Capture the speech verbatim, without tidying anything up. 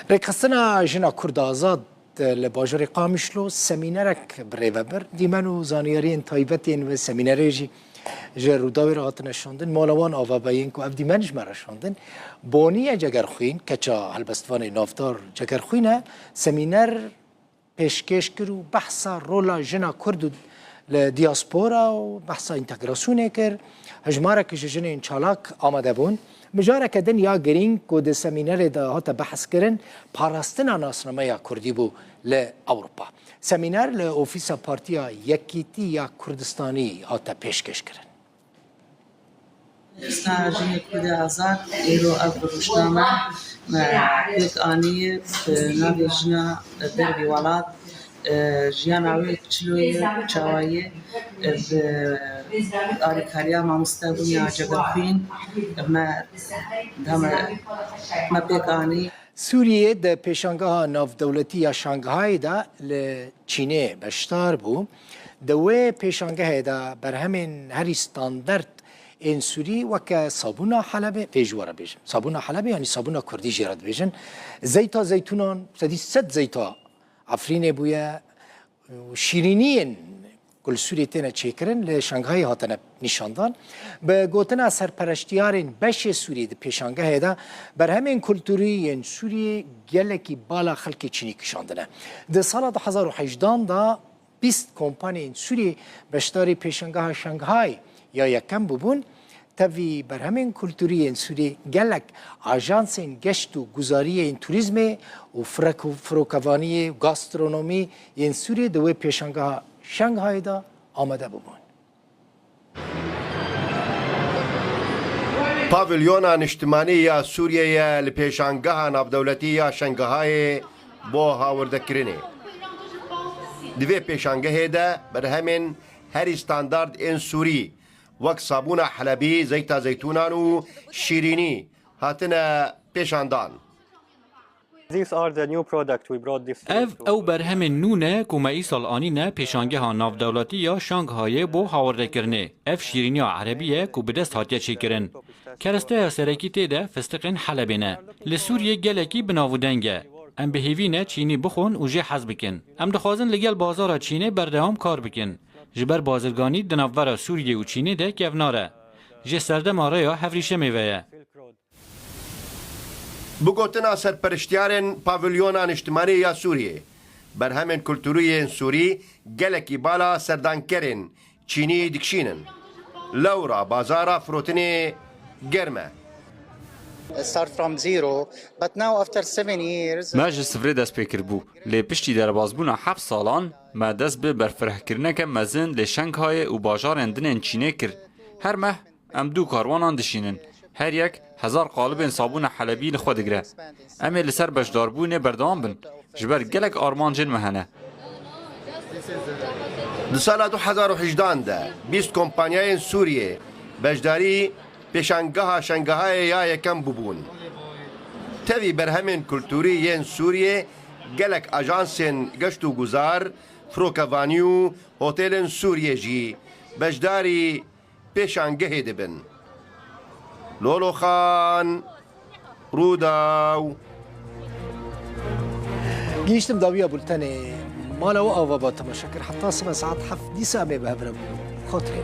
Rêkxistina Jina Kurd Azad li bajarê Qamişlo semînerek bi rê ve bir. Dîmen û zanyariyên taybet ên wê semînerê jî ji Rûdawê re hatine şandin. Mala wan ava be yên ku ev dîmen ji me re şandin. Bonî ye Cegerxwîn, keça helbestvanê navdar Cegerxwîn e. Semîner pêşkêş kir û behsa rola jina Kurd û li diaspora û behsa întegrasyonê kir. Hejmarek ji jinên çalak amade bûn. Mijareke din ya girîng ku di semînerê de hate behskirin, parastina nasnameya Kurdî bû li Ewropa. Semîner li ofîsa Partiya Yekîtî ya Kurdistanî hate pêşkêşkirin. Îsna jinê Kurdê azad, êro ev rojname me pêk anî, bi navê Jina Dervî Welat, e, jiyana wê çilo ye, çawa ye, e, bi alîkariya mamoste Hunya Cegerxwîn me, me, me pêk anî. Sûriyê di pêşangeha navdewletî ya Şanghayê de li Çînê beşdar bû. Di wê pêşangehê de berhemên herî standard ên Sûrî weke sabûna Helebê, vê ji we re bêjim. Sabûna Helebê, yanî sabûna Kurdî jê re dibêjin. Zeyta zeytûnan, sedî sed zeyta Efrînê bûye. Şîrîniyên ku li Sûriyê têne çêkirin, li Şanghayê hatine nîşandan. Bi gotina serpereştiyarên beşê Sûriyê di pêşangehê de, berhemên kulturî yên Sûriyê gelekî bala xelkê Çînî kişandine. Di sala du hezar û hejdan de bîst kompanyên Sûriyê beşdarî pêşangeha Şanghay ya yekem bûbûn. Tevî berhemên kulturî yên Sûrî gelek ajansên geşt û guzariyê yên turîzmê û firek-, firokevaniyê û gastronomî yên Sûrî di wê pêşangeha Şanghayê de amade bûbûn. Pavilyona Niştimanî ya Sûriyeyê li pêşangeha navdewletî ya Şanghayê bo hawirdekirinê. Di vê pêşangehê de berhemên herî standard ên Sûrî, wek sabûna Helebî, zeyta zeytûnan û şîrînî hatine pêşandan. These are the new product we brought this year Ev to ew berhemên nû ne ku me îsal anîne pêşangeha navdewletî ya Şanghayê bo hawirdekirinê. Ev şîrîniya erebî ye ku bi dest hatiye çêkirin. Keresteya serekî tê de fistiqên Helebê ne. Li Sûriyê gelekî bi nav û deng e. Em bi hêvî ne Çînî bixwin û jê hez bikin. Em dixwazin li gel bazara Çînê berdewam kar bikin. Ji ber bazirganî di navbera Sûriyê û Çînê de kevnar e. Jê serdema rêya Hevrîşemê ve ye. Bi gotina serperiştiyarên Pavilyona Niştimanî ya Sûriyê, berhemên kulturî yên Sûrî gelekî bala serdankerên Çînî dikişînin. Lewra bazara firotinê germ e. Start from zero, but now after seven years, Me ji sifrê dest pê kiribû, lê piştî derbazbûna heft salan me dest bi berfirehkirineke mezin li Şanghayê û bajarên din ên Çînê kir. Her meh em du karwanan dişînin. Her yek hezar qalibên sabûna Helebî li xwe digire. Em ê li ser beşdarbûnê berdewam bin. Ji ber gelek armancên me hene. Di sala du hezar û hejdan de bîst kompanyayên Sûriyê beşdarî pêşangeha Şangahayê ya yekem bûbûn. Tevî berhemên kulturî yên Sûriyê gelek ajansên geşt û guzar, firokevanî û hotelên Sûriyê jî beşdarî pêşangehê dibin. Lolo Xan, Rûdaw. Gihîştim dawiya bultenê. Mala we ava ba temaşe kir. Heta sibe saet heft dîsa em ê bi hev re bûn. Xatirê.